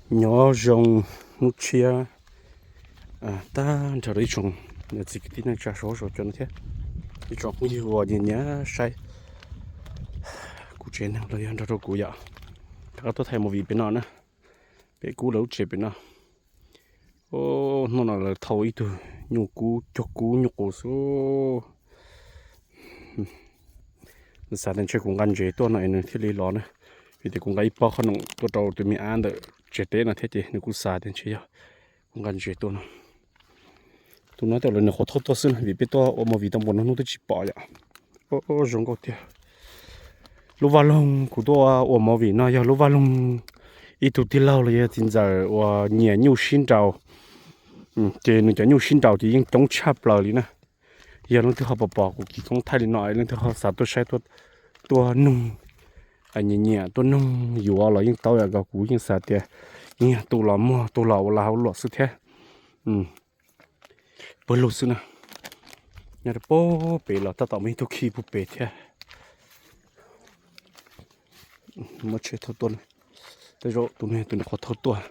Nyob zoo hnub tshiab tag nrho rau ib tsoom niam txiv kwv tij neej tsa sawv huab sawv cua no thiab ib tsoom phooj ywg uas nyiam nyiam saib kuv tsev neeg los yog nrog rau kuv yom. Rov qab tuaj thaij movie pem no na, pem kub lawv lub tsev pem no. Hnub no lawv thau ib tug nyuj kub cog kub nyuj qus xwb. Xav tias ntshe kuv nqa ntses tuaj no es nws thiaj li los na, vim tias kuv nqa ib pob qhob noom tuaj rau tus me ab ntawm tsev teb no thiab ces nws kuj xav tias ntshe yog kuv nqa ntses tuaj no. Tus no tej zaum lawv nyuam qhuav thauj tuaj xwb na, vim peb tuaj ua movie tau npaum no hnub twb tsis pom yom. Zoo nkauj tiag. Lub vaj loog kuv tuaj ua movie no yog lub vaj loog ib tug tij laug los yog txiv ntxawm uas nyiam nyuj sib nraus. Ces nws cov nyuj sib nraus ces yeej coob tshaj plaws li na. Yog leej twg ho pom pom kuv kis koob thaij li no, leej twg ho xav tuaj saib, tuaj noog, nyiam nyiam tuaj noog yuav los yeej tau yom. Kuv yeej xav tias yeej yog tus los muag tus los ua lag ua luam xwb thiab. Pawg lug xwb na. Nyob rau pem los tab tom muaj ib tug khi puag pem thiab. Muab tsheb thauj tuaj, tej zaum tus no tus nyuam qhuav thauj tuaj.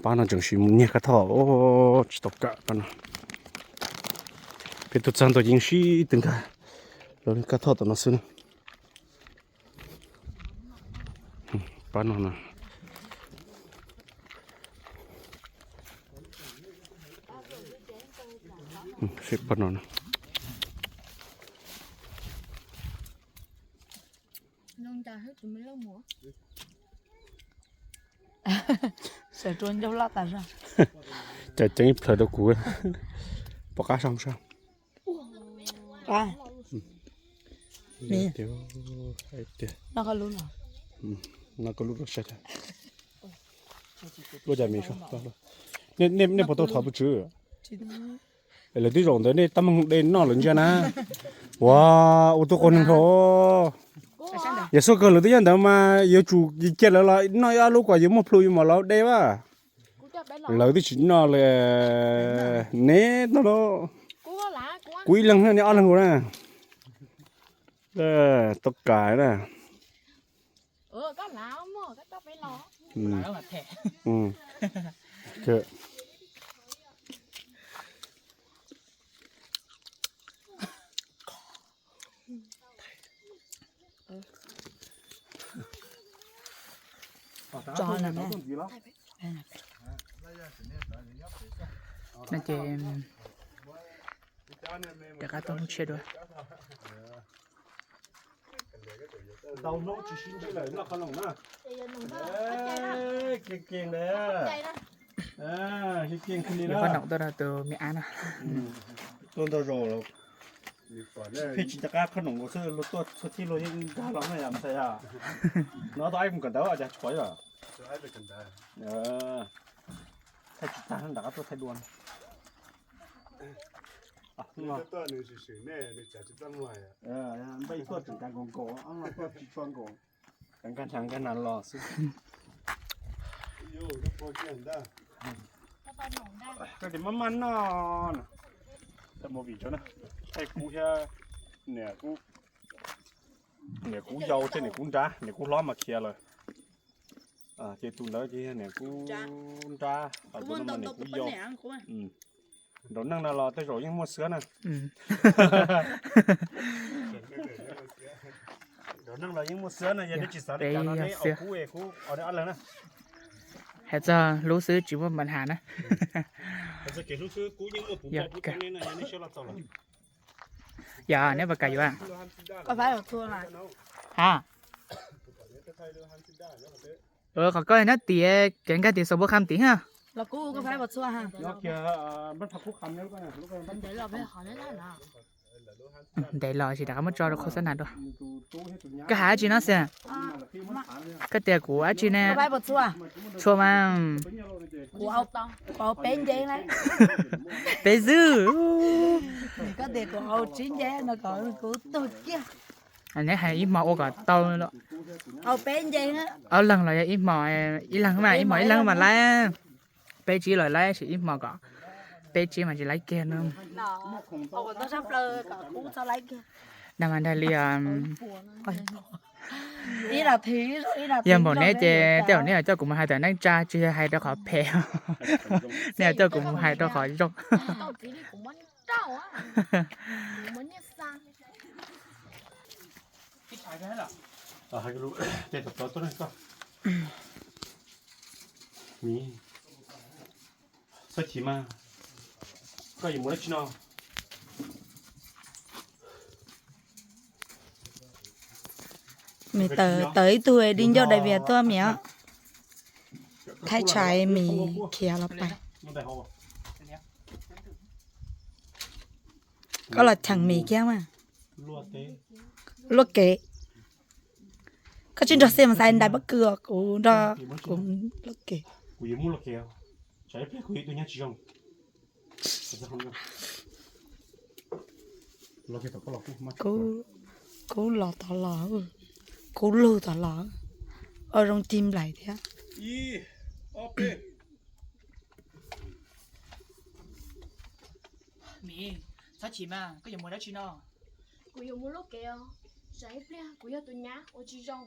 Pab no tseem sim mus nyiag kab thoj, tsis tau kam pab no. Peb tuaj txog ntua ces yeej sib tw nkag los kab thoj tom no xwb na. Pab no na. Pab no na. Cov ceeb ib plhaws rau kuv, pom qab sab sab. Nej puas tau thov tus tswv? Lawv twb zaum ntawd nej tab meeg de noj lawm ntsia na. Ua, ua tuaj quas neeg dhau. Yog xub kawg lawv twb nyob ntawd mas yuav tsum cia lawv los noj ib ob lub kom yuav muaj plhu yuav mam los de vas. Lawv twb tsis noj li. Neb tau lauj. Kuv ib leeg ne, neb ob leeg na. Tau kais na. No ces rov qab tuaj mus tshiab dua. Ntau hnub tsis sib ntsib lawm noj qhob noom na. Kev keeg li. Kev keeg li. Qhob noom tuaj rau tus me ab no. Tuaj ntau zaus lawm. Pheej tsis nco qab qhob noom nkaus xwb, luag tuaj txhua txhij luag yeej nkag los na yom, Ntxhais yom. No tau aib mus kawm ntawv os, cas tsis pom yom? Thaij tsis tag, nram qab tuaj thaij dua. Npaj tuaj tseem tas nkaus nkaus, tuaj tsis tshua nkaus, nkag nrad nkag nrad los xwb. Koj ces maj maj noj. Thaij movie tso na, thaij kuv thiab niam kuv, niam kuv yau thiab niam kuv nrab, niam kuv hlob mas khiav lawm. Ces tus ntawd ces yog niam kuv nrab, tus no mas niam kuv yau. Nraum neej no los tej zaum yeej muaj xwab na. Nraum neej los yeej muaj xwab na, yog nej tsis xav li cas no neb ua kub es kuv ua neb ob leeg na. Hais txog hlub xwb tsis muaj npa has na. Yog, neb puas kam yuav? Ha, qhov koj nyob tim kev nkag tim xaus npua kham tim ha. Ntev los tsis rov qab muab tso rau khau xab nas dua. Koj hais dab tsi no xwb? Koj tias kuv dab tsi ne? Tshua mas. Peb xwb. Neb hais ib hmo ua kom tau. Ob leeg los yog ib hmo, ib leeg mas ib hmo ib leeg mas laib. Peb tsib los laib sis ib hmo kom peb tsib mas tsis laib kiag no. Nag mas nrag li Yog npaum neb ces tej zaum neb yuav coj kuv mus hais tawm neej tsa, tsis yog hais rau qhov phem. Neb yuav coj kuv mus hais rau qhov zoo. Txhob chim mas, koj yuav mus dab tsi no? Tawm ib tug di ncauj dai vias tuaj miam, thaij tshais mis khiav los pais. Koj los cheem mis kiag mas. Luaj kev. Koj tsis nrog Xia mus xaiv ntais pob kws os, kuv nrog kuv luaj kev. Kuv los tod los, kuv los tod los, kuv lug tod los, ua zoo cig nplaim thiab. Mis, txhob chim mas, koj yuav mus dab tsi no? Kuv yuav mus luaj kev os, tsam ib pliag kuv yog tus nyab uas tsis zoo.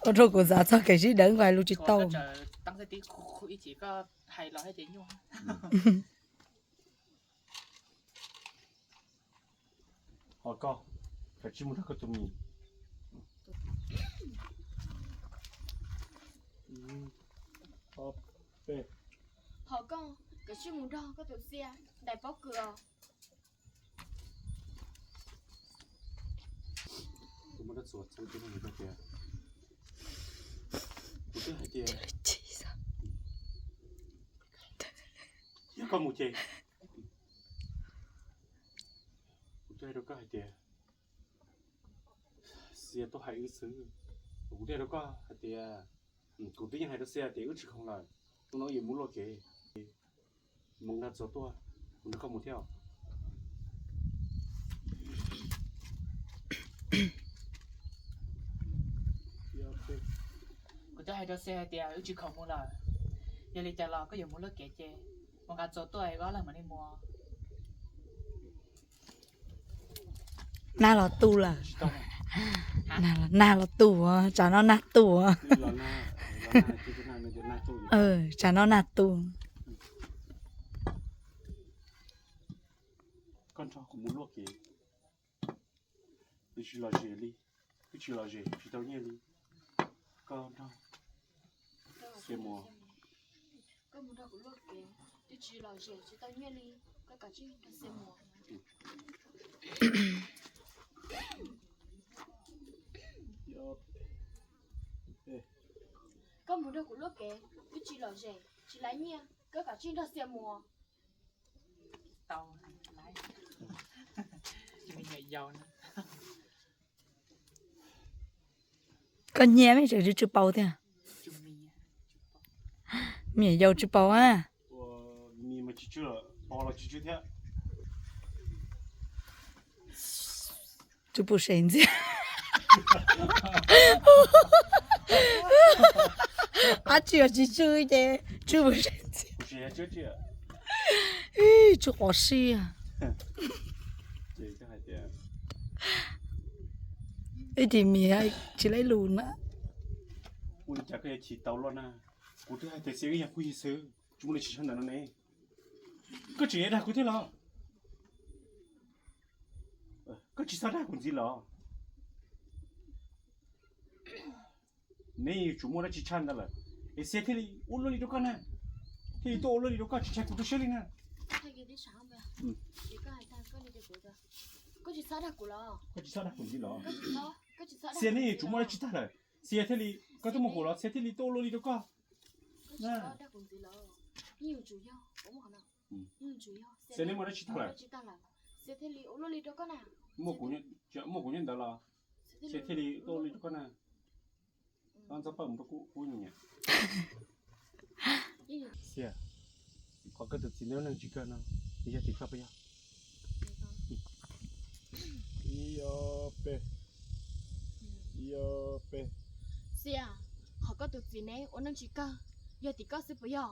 Ua rau kuv xav txog kev sib deev, kuv hais lus tsis tau. Ho koj, kav tsij mus nrog koj tus mis. Ho koj, kav tsij mus nrog koj tus Xia ntais pob kws os. Kuv muaj dab tsi txhawb tias, kuv twb hais tias, yog koj mus ces, kuv twb hais rau koj hais tias, Xia tuaj hais wb xwb. Kuv twb hais rau koj hais tias, kuv twb yeej hais rau Xia tias wb tsis khoom lawm, hnub no wb yuav mus luaj kev. Moos nag txog tuaj, kuv nrog koj mus thiab. Kuv twb hais rau Xia hais tias wb tsis khoom mus lawm, yog li cas los koj yuav mus luaj kev ces moos nag txog tuaj wb ob leeg mam li mus. Nag los tu lawm. Nag los tu, tsam no nag tu. Tsam no nag tu. Koj nrog kuv mus luaj kev, wb tsis lom zem li, wb tsis lom zem tsis tau nyiaj li. Koj nrog Xia mus. Koj mus nrog kuv luaj kev, wb tsis lom zem tsis tau nyiaj li, koj kav tsij nrog Xia mus. Koj mus nrog kuv luaj kev, wb tsis lom zem tsis laib nyiaj, koj kav tsij nrog Xia mus. Koj nyiam me tseem tsis paus tiag. Me nyuam yaus tsis paus a. Tsw pus sev ntxiag. Ab tsi os, tsis tsw ces tsw pus sev ntxiag. Tsw qos siab. Ib tis mis tsis laib lus na. Ua li cas koj yuav chim tau luaj na? Kuv twb hais tias Xia wb yog phooj ywg xwb, tsis muaj li tsis tshaj ntawm no ne. Koj tseem yuav dag kuv thiab los? Koj tsis txhob dag kuv ntxiv los? Neb yuav tsum muaj dab tsi tshaj ntawd lawm es Xia thiaj li ua luaj li rau koj na, thiaj li tuaj ua luaj li rau koj, tsis ntshai kuv tu siab li na. Koj tsis txhob dag kuv ntxiv los? Xia neb yuav tsum muaj dab tsi tag lawm, Xia thiaj li, koj twb muaj kuv los Xia thiaj li tuaj ua luaj li rau koj. Xia neb muaj dab tsi tag lawm? Muaj kuv nyob ntawd los Xia thiaj li tuaj ua luaj li rau koj na. Ntxov paj mus rau kuv nyuam. Xia, qhov koj tus txiv neej neeg tsis kawg no, nws yog tim koj puas yog? Ib ob peb, ib ob peb. Xia, Koj tus txiv ne ua neej tsis kawg, yog tim koj xwb puas yog?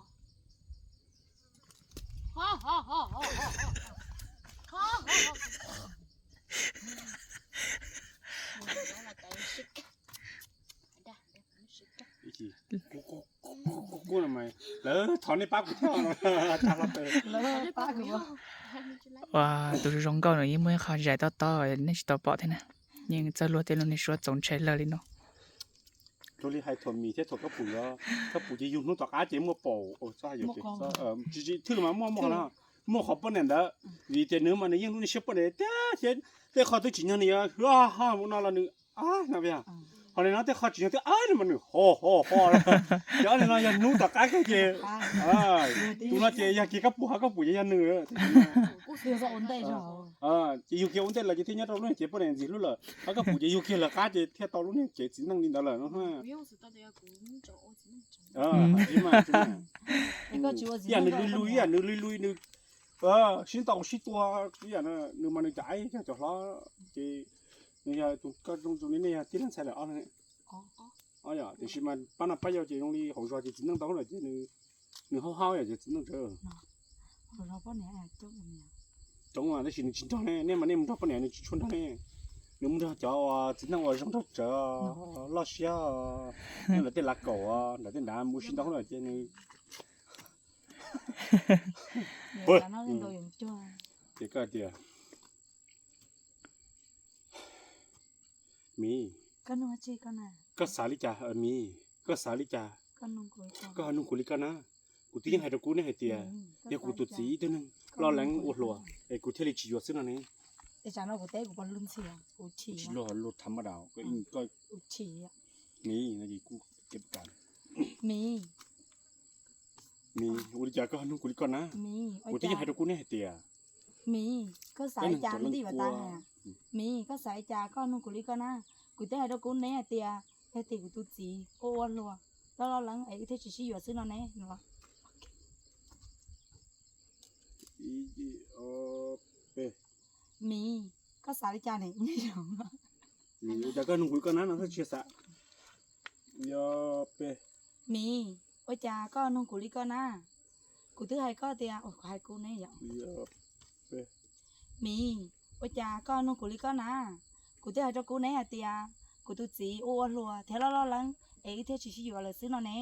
Lawv thov nej pab kuv thiab. Ua tus zoo nkauj no yeej muaj ib qho zais tob tob nej tsis tau pom thiab na. Yeej txawj luag tej lub niag suab txaus ntshai lawg li no. Tus li hais thaum mis thiab thaum koj pum, koj pum ces yus hnub tom qab ces muaj paum, tsis thwj mas muaj muaj qhov, muaj qhov poj niam ntawd, vim tias nws mas nws yeej lub niag siab poj niam tiag thiab, tej qho twb tsis nyog nws yuav hwv ho mus no los nws no, ho li no tej qho tsis nyog twb no mas nws ho ho ho. Ces li no yog hnub tom qab kawg ces tus no ces yog kiag koj pum ho koj pum ces yog nws. Ces yug kiag ua ntej lawm ces thiaj nyob rau lub niag cev poj niam ntxim hlub lawm, ho koj pum ces yug kiag lawv qab ces thiaj tau lub niag cev txiv neej li ntawd lawm. Ib yam nws lui lui, ib yam nws lui lui nws sib ntaus sib tua, ib yam nws mas nws cov aib cov hlob ces nws yog tus koj zoo zoo li nej yog tib leeg ntxhais lawm ob leeg. Tiam sis mas pab no pab yau ces zoo li hauv zos ces txiv neej tau lawm ces nws haub haub yom ces txiv neej tsa. Coob mas tab sis nws tsis nrog ne, nej mas nej mus nrog poj niam nws tsis tshua nrog ne. Nws mus nrog cov txiv neej uas zoo nrog tsawv loj siab, nej lawv tej lav kaum nram tej nrad mus sib ntaus lawm ces nws ces koj tias, Miv, koj xav li cas? Miv, koj xav li cas? Koj ho nug kuv li koj na. Kuv twb yeej hais rau Kub neb hais tias yog kuv tus txiv ib tug neeg loj leeb ua hluas es kuv thiaj li tsis yuav xwb no ne. Tsis luag luag tham maj dam. Miv, Miv, ua li cas koj ho nug kuv li koj na? Kuv twb yeej hais rau Kub neb hais tias Miv, koj xav li cas? Miv, koj xav li cas koj nug kuv li koj na? Kuv twb hais rau Kub neb hais tias yog tias kuv tus txiv ua ua hluas loj loj leeb es wb thiaj tsis sib yuav xwb no ne. Miv, koj xav li cas ne? Ua cas koj nug kuv li koj na no tsis xav? Miv, ua cas koj nug kuv li koj na? Kuv twb hais koj tias, kuv hais Kub ne yom. Miv, ua cas koj nug kuv li koj na? Kuv twb hais rau Kub neb hais tias kuv tus txiv ua ua hluas thiab loj loj leeb es wb thiaj tsis sib yuav lawm xwb no ne.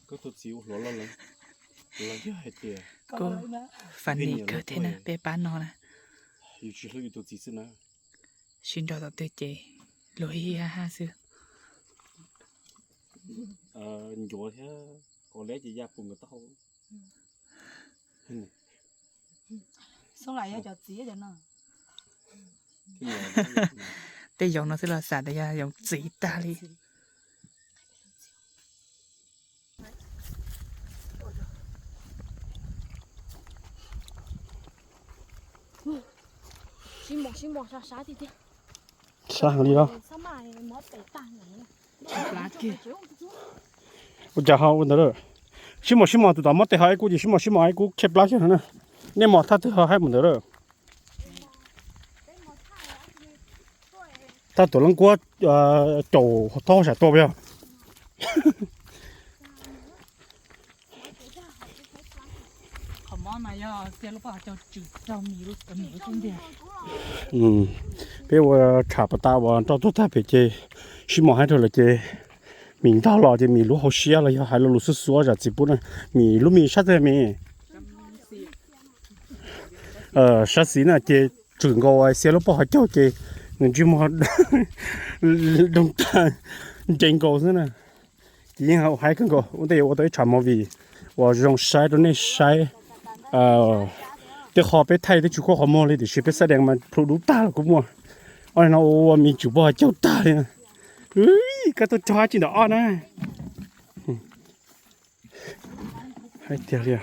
Koj tus txiv ua hluas loj leeb, los yog hais tias kuv fam lis kawg thiab na peb pab no na. Yus tsis hlub yus tus txiv xwb na. Sib nrog tom twg ces luag hib hab hab xwb. Ncuav thiab ua leb ces ya pus nkawd taub hau. Tej yoov no xwb los xav tias yog yoov txiv tag li. Sab heev li los. Ua cas ho ua ntawd lawm? Sib mos sib mos tus tom mob tes ho ib kub ces sib mos sib mos ib kub khiaj plab xwb na. Nej mos thaj twg ho haib mus ntawd lawm. Thaj tuam leej kuab caum taub hau sam tua yog. Peb ua tsham pas tas uas nroj tuag tag pem ces sib mos haib rau lawm ces Mim ntog los ces Mim lub hauv siab los yog hais lo lus xuab xuav zam txim pub na. Mim lub mis sab twg Mim? Sab xis na ces txwm nkaus xiab lub pob hauv caug ces nws ntsej muag doog tag nce nkaus xwb na. Ces yeej haib kawg nkaus, ua ntej yuav ua tau ib tsam movie uas zoo saib rau nej saib. Tej qho peb thaij twb tsis khuab qhov muag li tiam sis peb xab dees mas plhu dub tag los kuj muaj. Ob leeg no ua Mim tswm pob hauv caug tag li. Koj tuaj tso dab tsi ntawm ob na? Hais tiag li.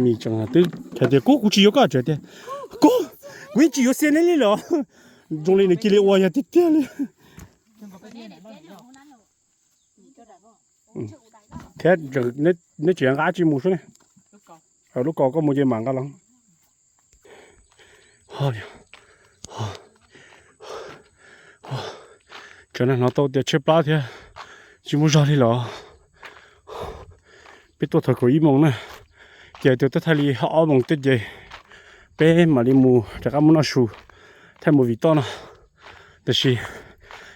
Mim tseem twb hais tias, Kub, kuv tsis yuav koj, tseem tias, Kub, kuv yeej tsis yuav xiab neb li los. Zoo li nws cia li ua yog tiag tiag li. Thiab neb tseem nqa dab tsi mus sub ne? Lub kaus koj mus ces mam nqa los. Tsam no hnov tau tias tshaib plab thiab tsis muaj zog li los. Peb tuaj thaum kaum ib moos na, ces tias twb thaij li ob moos tej ces peb mam li mus rov qab mus noj su, thaij movie toj no. Tiam sis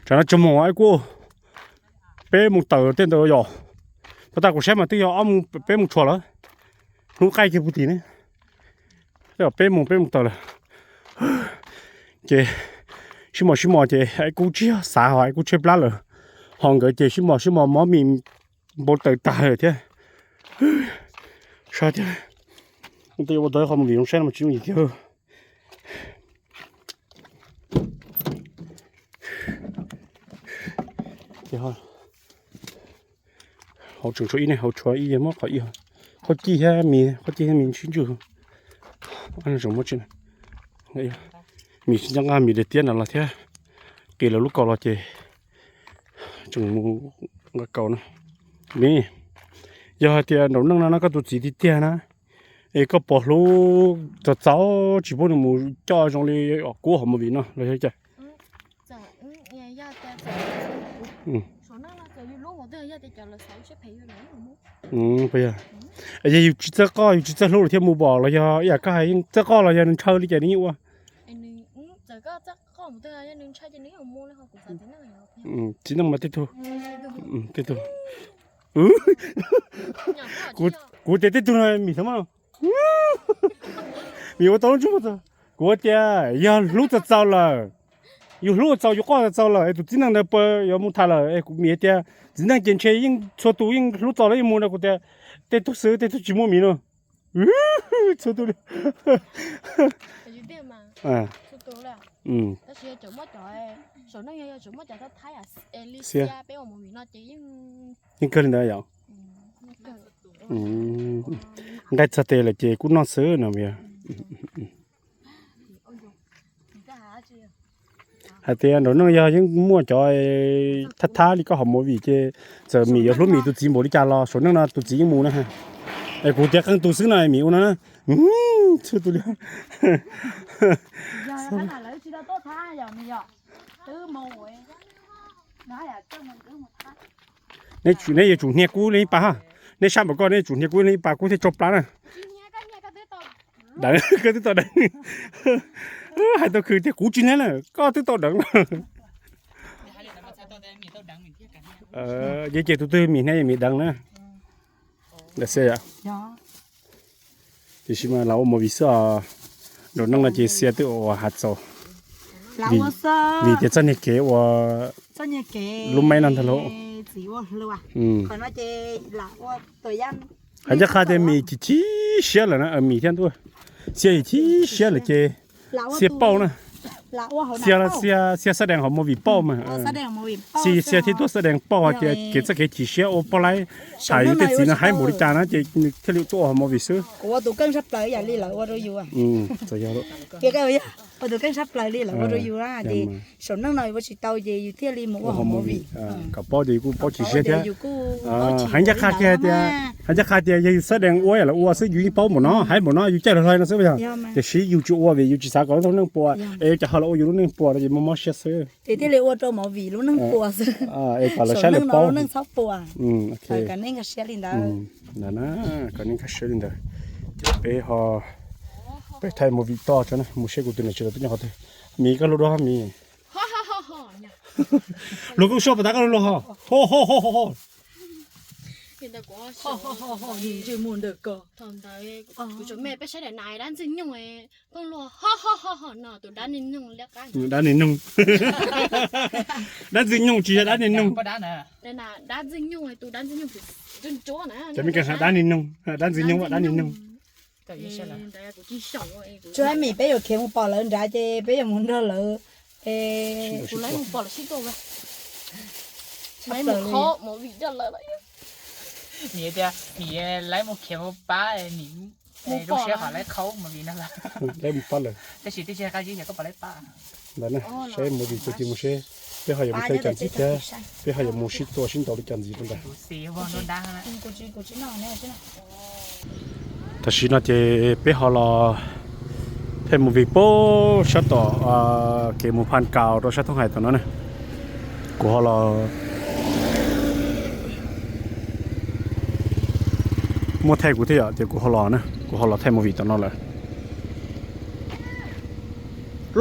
tsam no tsaug moos es kuj peb moos tawm tej ntawd yom. Tau tas kuv saib mas twb yog ob moos peb moos tshuam lawm. Hnub qaij kiag puag tim ne, twb yog peb moos peb moos tawm lawm. Ces sib mos sib mos ces es kuj tsis yog xav ho es kuj tshaib plab lawm. Ho nkawd ces sib mos sib mos mob mis npau taws tag lawm thiab. Sab tiag, tej ua tau qhov movie zoo saib no mas tsis yooj yim tiag. Hauv tseem tshuav ib ne, hauv tshuav ib yog muab qhov ib, qhov cij thiab mis, qhov cij thiab mis sib ntswj. Tseem muab tsi, mis tsis nco nqa mis daim tiab no los thiab, qis lawv lub kaus los ces tseem mus nqa kaus na. Mis, yog hais tias nraum neej no no koj tus txiv tiag tiag na, es koj puas hlub txaus txaus tsis pub nws mus coj zoo li kub hauv movie no los yog cas? Yog yus tsis txawj qoj yus tsis txawj hlub lawm thiaj mus pom los yog ib yam koj hais yeej txawj qoj los yog nws ntshaw li cas nws yeej ua? Txiv neej mas tej tug, tej tug, kuv tias tej tug no mis thaum mas, mis ua tau lub ntsej muag txog, kuv tias yog hlub txaus txaus lawm, yus hlub txaus yus qoj txaus txaus lawm es tus txiv neej ntawd puas yuav mus tham lawm es kuv mis tias txiv neej ces ntshe yeej txhua tus yeej hlub txaus lawm yeej mus no, kuv tias tej tug xwb tej tug tsis muaj mis no. Txhua tus li. Yeej kawg li ntawd yom. Nqaij txog tes lawm ces kuj noj xwb no. Hais tias nraum neej yog yeej muaj cov thab thab li koj hauv movie ces txawm mis yuav hlub mis tus txiv npaum li cas los saum neej no tus txiv yeej mus na. Es kuv tias qee tus xwb no mis ua no na. Txhua tus li. Neb yuav tsum hnia kub li pa ha. Neb sab npaum koj neb yuav tsum hnia kub li pa kub thiaj tsau plab na. Deev, koj twb tau deev. Hais tau khwv tias kuv tsis hnia na, koj twb tau deev. Yeej ces tus twg mis hnia mis deev na. Ntawm xia yom. Tiam sis mas lam ua movie xwb os. Nraum neej no ces xia twb ua has txaus vim tias txoj niag kev ua lub maib no ntag lauj. Hais ncaj qha tias mis chim chim siab lawm na, mis thiab ntuj, xia chim chim siab lawm ces xia pauj na. Xia, xia xab dees hauv movie pauj mas. Xia thiaj tuaj xab dees pauj hais tias kev txoj kev chim siab ua poj laib, hais yus tej txiv no haib npaum li cas na ces nws thiaj li tuaj ua hauv movie xwb. Ua tus keej sab plaws li lawv ua rau yus na, ces saum neej no yus ua tsis tau ces yus thiaj li mus ua hauv movie. Kom paub ces yus kuj paub chim siab thiab. Hais ncaj qha kiag tias, hais ncaj qha tias yog yus xab dees ua yam lawv ua xwb yus yeej paub npaum no, haib npaum no yus caij hlo hlo no xwb yom. Tiam sis yus tsis ua vim yus tsis xav kom lub neej puas, es cas ho los ua yus lub neej puas no ces mob mob siab xwb. Ces thiaj li ua rau movie lub neej puas xwb. Es kom lawv saib lawv paub, lub neej txhob puas. Kom nej nkag siab li ntawd. Kom nej nkag siab li ntawd. Ces peb ho, peb thaij movie toj tso na, mus seb kuv tus niam tsev lawv twb nyob qhov twg. Mis, koj luag dua Mis. Luag koj soj pas tas koj luag ho. Ho ho ho ho ho. Ntsej muag ntawm ko. Thaum ntawd kuv tseem me peb saib daim nas dab ntxwg nyoog, koj luag ho ho ho ho no tus dab niag nyoog liab qab. Dab niag nyoog. Dab ntxwg nyoog tsis yog dab niag nyoog. Dab ntxwg nyoog, tus dab ntxwg nyoog ntsuab ntsuab na. Cov Mes Kas hais dab niag nyoog, dab ntxwg nyoog, dab niag nyoog. Tsuas Mis peb yuav khiav mus pom lawv nrad ces peb yuav mus nrog lawv. Kuv laib mus pom lawv sib tua. Laib mus qhov movie coj lawv. Mis tias Mis laib mus khiav mus pab Mis, lub siab hom laib qhaub movie no lawm. Laib mus pab lawm. Tab sis twb tsis qab zib yog koj pom laib pab. Ntawd na, saib movie tag kis mus seb peb ho yuav mus thaij cov ntxiv thiab, peb ho yuav mus sib tua sib ntaus li cov ntxiv rau ntawd. Tam sim no ces peb ho los, Thaij movie pem sab tom kev mus Phan Kaus rau sab Thoob Hais tom no na. Kuv ho los muaj thaij kuv thiab yom, ces kuv ho los na, kuv ho los thaij movie tom no lawm.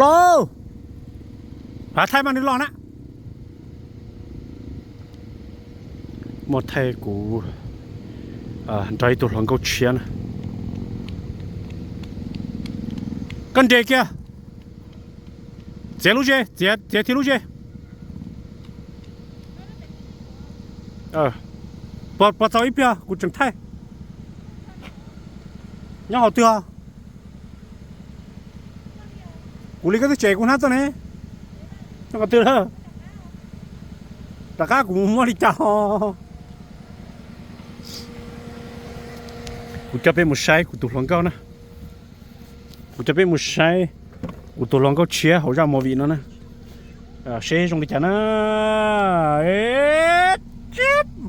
Los, thaij mas nws los na. Muaj thaij kuv nrog ib tug hluas nkauj tshiab na. Koj nres kiag, txiav lub zes, txiav thiab lub zes. Pog txaus ib pliag kuv tseem thaij. Nyob hauv twg? Kuv li koj twb tsev kuv hnab txog ne. Nyob qhov twg lawm? Rov qab kuv mus muab li cas ho. Kuv coj peb mus saib kuv tus hluas nkauj na. Kuv coj peb mus saib kuv tus hluas nkauj tshiab hauv zaj movie no na. Seb zoo li cas na.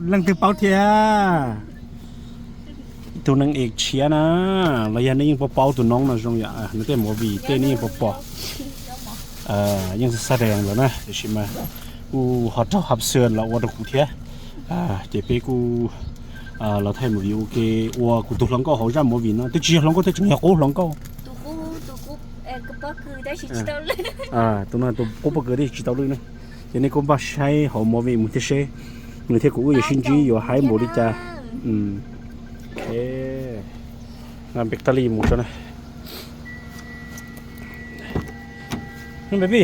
Leej twg paub thiab? Tus neeg ev tshiab na, los yog nej yeej paub paub tus noob no zoo yom, nws tej movie tej nej yeej paub pom. Yeej xav dees lawm na, tiam sis mas kuj ho raug hab xwm los ua rau kuv thiab. Ces peb kuj los thaij movie ua ke, ua kuv tus hluas nkauj hauv zaj movie no twb tsis yog hluas nkauj thiab, tseem yog qub hluas nkauj. Tus no tus qub pob kws thiab tsis tau lwj na. Ces nej kuj npaj saib hauv movie mus thiab seb nws thiab kuv wb yuav sib ntsib yuav haib npaum li cas. Npes tag li mus tso na. Baby,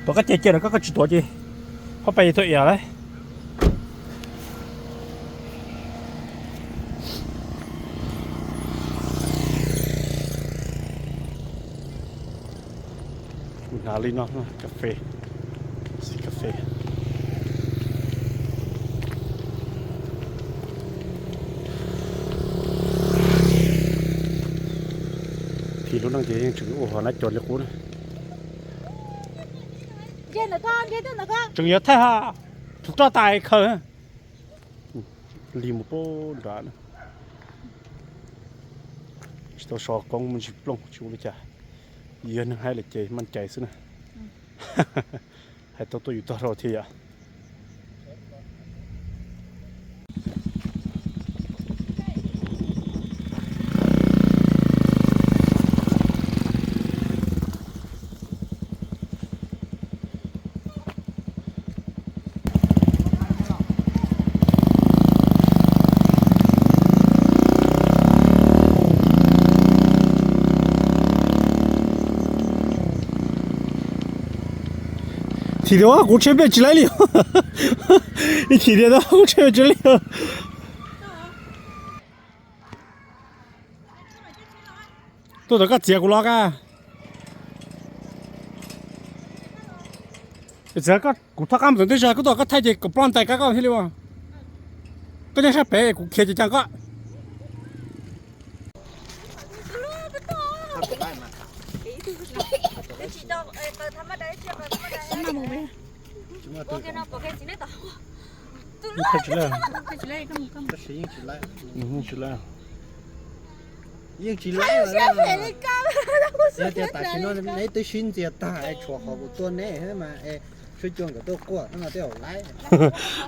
tuav koj ceg cia lawm, koj koj tsis tuav ces phob pais tuaj iam lawm. Kuv hnav li no, cà phê, xì cà phê. Phim lub neej ces yeej tseem ua hauv nab cov li qub na. Tseem yuav thaij ha, tus roj tais khaws. Li mus pab nrad na. Tsis tau so koob mus ntsis plooj tsis ua li cas. Yog neeg haib lawm ces maj cais xwb na. Hais tau tuaj yus tog rau thiab yom. Chim tias kuv tsheb peb tsis laib li. Ib chim tias kuv tsheb peb tsis laib li. Tuaj tom koj txiav kuv los ka. Txiav kuv thov qab mus tom ntej zog, kuv tuaj koj thaij ces kom ploj ntais kab koj thiaj li ua. Koj nyob sab pem kuv khiav ces cas koj. Yeej tsis laib. Yog tias tam sim no neb twb sib ntxias tag es tshuav qhov kuv tua neb mas es sub cua nkawd tuaj quaj no tej zaum laib.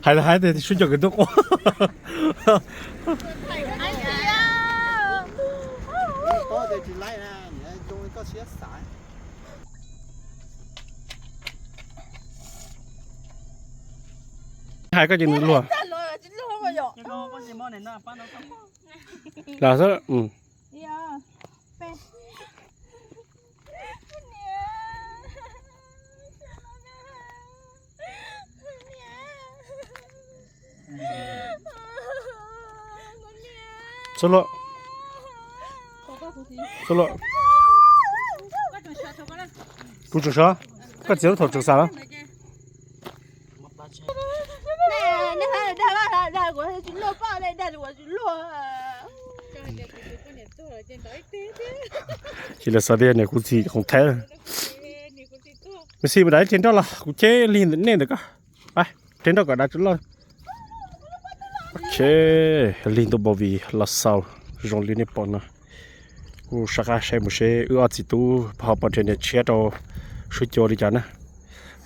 Hais los hais tias sub cua nkawd tuaj quaj. Koj tias tsis laib na, zoo li koj siab xav. Hais koj ces nws luag. Los xwb. Xub luaj. Xub luaj. Kuv tseem sov. Koj txiav lub thaum tseem xav los. Cia li xav tias niam kuv txiv qoom thaib. Mas xij mus dam ib ce nroj los kuv cheb lig nej ntawm koj. Pab, ce nroj kom dav tsuv loj. Ok, lig ntu npau vim los xaus zoo li nej pom no. Kuv sab qab saib mus seb wb ob txiv tub ho pom nrhiav niam tshiab rau swb cua li cas na,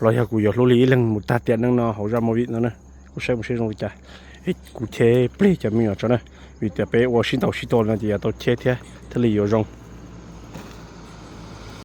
los yog kuv yuav hlub li ib leeg mus tag tiam neej no hauv zaj movie no na. Kuv saib mus seb zoo li cas. Kuv cheb plig cov me nyuam tso na, vim tias peb ua sib ntaus sib tua no ces yuav tau cheb thiab thiaj li yuav zoo.